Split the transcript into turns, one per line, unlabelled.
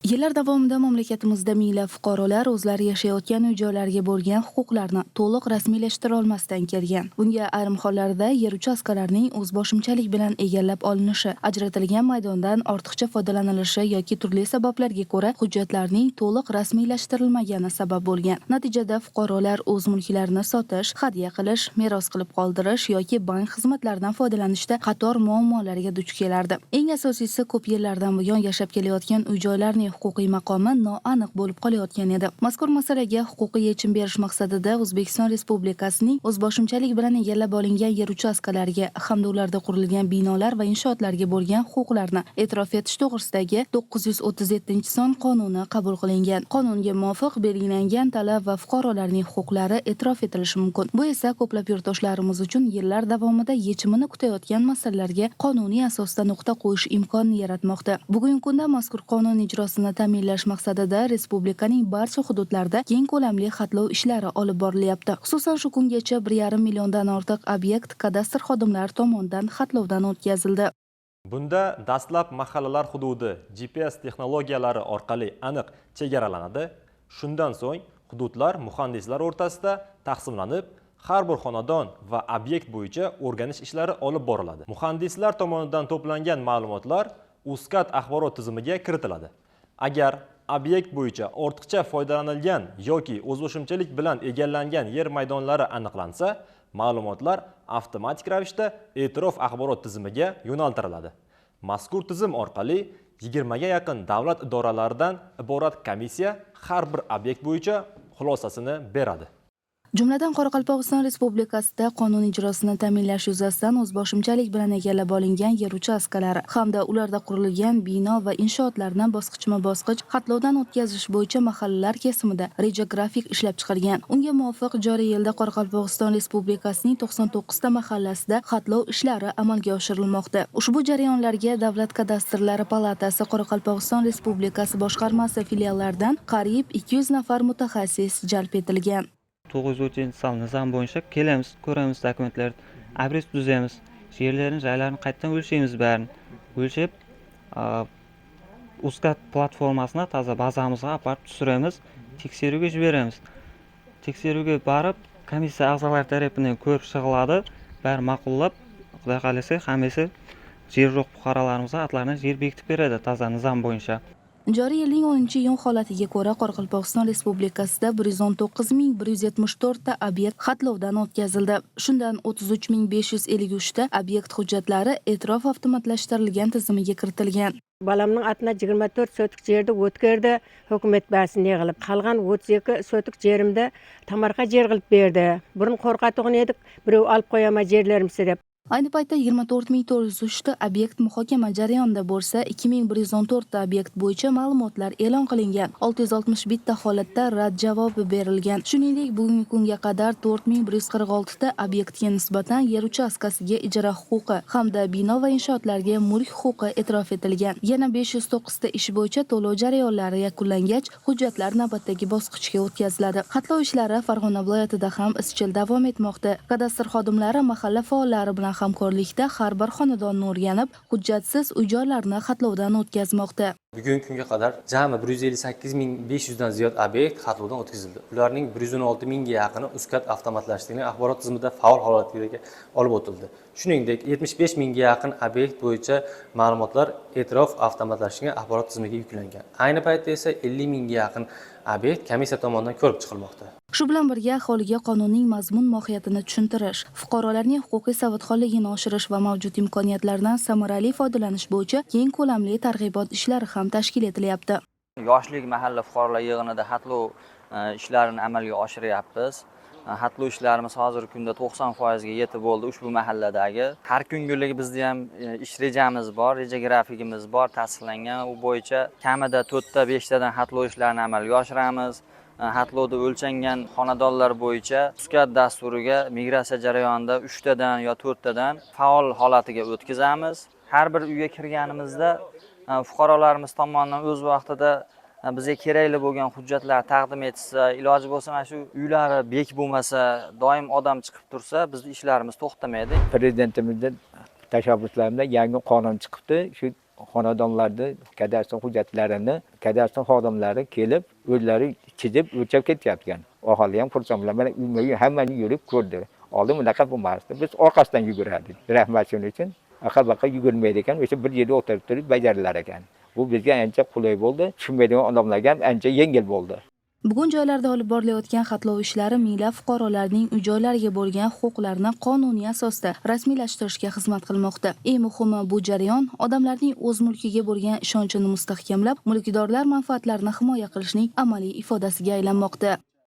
Yillar davomida mamlakatimizda minglab fuqarolar o'zlari yashayotgan uy-joylarga bo'lgan huquqlarini to'liq rasmiylashtira olmasdan kelgan. Bunga ayrim hollarda yer uchastkalarining o'zboshimchalik bilan egallab olinishi, ajratilgan maydondan ortiqcha foydalanilishi yoki turli sabablarga ko'ra hujjatlarning to'liq rasmiylashtirilmagani sabab bo'lgan. Natijada fuqarolar o'z mulklarini sotish, hadya qilish, meros qilib qoldirish yoki bank xizmatlaridan foydalanishda qator muammolarga duch kelardi. Eng asosiysi, ko'p yillardan buyon yashab kelayotgan uy-joylarning huquqiy maqomi noaniq bo'lib qolayotgan edi. Mazkur masalaga huquqiy yechim berish maqsadida O'zbekiston Respublikasining o'zboshimchalik bilan egallab olingan yer uchastkalariga hamda ularda qurilgan binolar va inshootlarga bo'lgan huquqlarni e'tirof etish to'g'risidagi 937-son qonuni qabul qilingan. Qonunga muvofiq, belgilangan talab va fuqarolarning huquqlari e'tirof etilishi mumkin. Bu esa ko'plab yurtdoshlarimiz uchun yillar davomida yechimini kutayotgan masalalarga qonuniy asosda nuqta qo'yish imkonini yaratmoqda. Bugungi kunda mazkur qonun ijrosini ta'minlash maqsadida respublikaning barcha hududlarida keng ko'lamli xatlov ishlari olib borilyapti. Xususan, shu kungacha 1,5 milliondan ortiq obyekt kadastr xodimlari tomonidan xatlovdan o'tkazildi.
Bunda dastlab mahallalar hududi GPS texnologiyalari orqali aniq chegaralanadi. Shundan so'ng hududlar muhandislar o'rtasida taqsimlanib, har bir xonadon va obyekt bo'yicha o'rganish ishlari olib boriladi. Muhandislar tomonidan to'plangan ma'lumotlar UZCAD axborot tizimiga kiritiladi. Agar obyekt bo'yicha ortiqcha foydalanilgan yoki o'zboshimchalik bilan egallangan yer maydonlari aniqlansa, ma'lumotlar avtomatik ravishda e'tirof axborot tizimiga yo'naltiriladi. Mazkur tizim orqali 20 ga yaqin davlat idoralaridan iborat komissiya har bir obyekt bo'yicha xulosasini beradi.
Jumladan, Qoraqalpog'iston Respublikasida qonun ijrosini ta'minlash yuzasidan o'zboshimchalik bilan egallab olingan yer uchastkalari hamda ularda qurilgan bino va inshootlarni bosqichma-bosqich xatlovdan o'tkazish bo'yicha mahallalar kesimida reja grafik ishlab chiqilgan. Unga muvofiq, joriy yilda Qoraqalpog'iston Respublikasining 99 ta mahallasida xatlov ishlari amalga oshirilmoqda. Ushbu jarayonlarga Davlat kadastrlari palatasi Qoraqalpog'iston Respublikasi boshqarmasi filiallaridan qariyb 200 nafar mutaxassis jalb etilgan.
930-san nizam бойынша келеміз, көреміз, документтерді, обрез түземіз, жерлерін, жайларын қайтадан өлшейміз. Бәрін өлшеп, UZCAD платформасына, таза базамызға апарып түсіреміз, тексеруге жібереміз. Тексеруге барып, комиссия ағзалары тарапынан көріп шығылады, бәрі мақұлдап, құдай қаласа, хаммесі жер жоқ бұқараларымызға атларына жер бекітіп береді таза низам бойынша.
Joriy yilning 10-iyun holatiga ko'ra, Qoraqalpog'iston Respublikasida 119 174 ta obyekt xatlovdan o'tkazildi. Shundan 33 553 ta obyekt hujjatlari e'tirof avtomatlashtirilgan tizimiga kiritilgan.
Баламның атына 24 соток жерді өткерді үкімет бәсін не қылып. Қалған 32 соток жерімді Тамарға жер қылып берді. Бұрын қорқатұғын едік, біреу алып қоя ма жерлерімізді деп.
Ayni paytda 24 403 ta obyekt muhokama jarayonida bo'lsa, 2114 ta obyekt bo'yicha ma'lumotlar e'lon qilingan. 661 ta holatda rad javobi berilgan. Shuningdek, bugungi kunga qadar 4146 ta obyektga nisbatan yer uchastkasiga ijara huquqi hamda bino va inshootlarga mulk huquqi e'tirof etilgan. Yana 509 ta ish bo'yicha to'lov jarayonlari yakunlangach, hujjatlar navbatdagi bosqichga o'tkaziladi. Xatlov ishlari Farg'ona viloyatida ham izchil davom etmoqda. Kadastr xodimlari mahalla faollari bilan hamkorlikda har bir xonadonni o'rganib, hujjatsiz uy-joylarni xatlovdan o'tkazmoqda.
Bugungi kunga qadar jami 158 500 dan ziyod obyekt xatlovdan o'tkazildi. Ularning 116 mingga yaqini UZCAD avtomatlashtirilgan axborot tizimida faol holatga olib o'tildi. Shuningdek, 75 mingga yaqin obyekt bo'yicha ma'lumotlar e'tirof avtomatlashtirilgan axborot tizimiga yuklangan. Ayni paytda esa 50 mingga yaqin obyekt komissiya tomonidan ko'rib chiqilmoqda.
Shu bilan birga, aholiga qonunning mazmun mohiyatini tushuntirish, fuqarolarning huquqiy savodxonligini oshirish va mavjud imkoniyatlardan samarali foydalanish bo'yicha keng ko'lamli targ'ibot ishlari ham tashkil etilyapti.
Yoshlik mahalla fuqarolar yig'inida xatlov ishlarini amalga oshiryapmiz. Xatlov ishlarimiz hozirgi kunda 90 foizga yetib bo'ldi ushbu mahalladagi. Har kungulik bizni ham ish rejamiz bor, reja grafikimiz bor tasdiqlangan. U bo'yicha kamida to'rtta, beshtadan xatlov ishlarini amalga oshiramiz. Xatlovda o'lchangan xonadonlar bo'yicha UZCAD dasturiga migratsiya jarayonida uchtadan yo to'rttadan faol holatiga o'tkazamiz. Har bir uyga kirganimizda fuqarolarimiz tomonidan o'z vaqtida bizga kerakli bo'lgan hujjatlar taqdim etishsa, iloji bo'lsa, mana shu uylari bek bo'lmasa, doim odam chiqib tursa, bizni ishlarimiz to'xtamaydi.
Prezidentimizning tashabbuslari bilan yangi qonun chiqibdi. Shu Xonadonlarni kadastr hujjatlarini kadastr xodimlari kelib, o'zlari chizib, o'lchab ketyapti. Aholi ham xursand bilan mana uyma-uy hammani yurib ko'rdi. Oldin bunaqa bo'lmasdi. Biz orqasidan yugurardik. Rahmat shuning uchun. Aqa-baqa yugurmaydi ekan, o'sha bir yerda o'tirib turib bajarilar ekan. Bu bizga ancha qulay bo'ldi. Tushunmaydigan odamlarga ham ancha yengil bo'ldi.
Bugun joylarda olib borilayotgan xatlov ishlari minglab fuqarolarning uy joylariga bo'lgan huquqlarini qonuniy asosda rasmiylashtirishga xizmat qilmoqda. Eng muhimi, bu jarayon odamlarning o'z mulkiga bo'lgan ishonchini mustahkamlab, mulkdorlar manfaatlarini himoya qilishning amaliy ifodasiga aylanmoqda.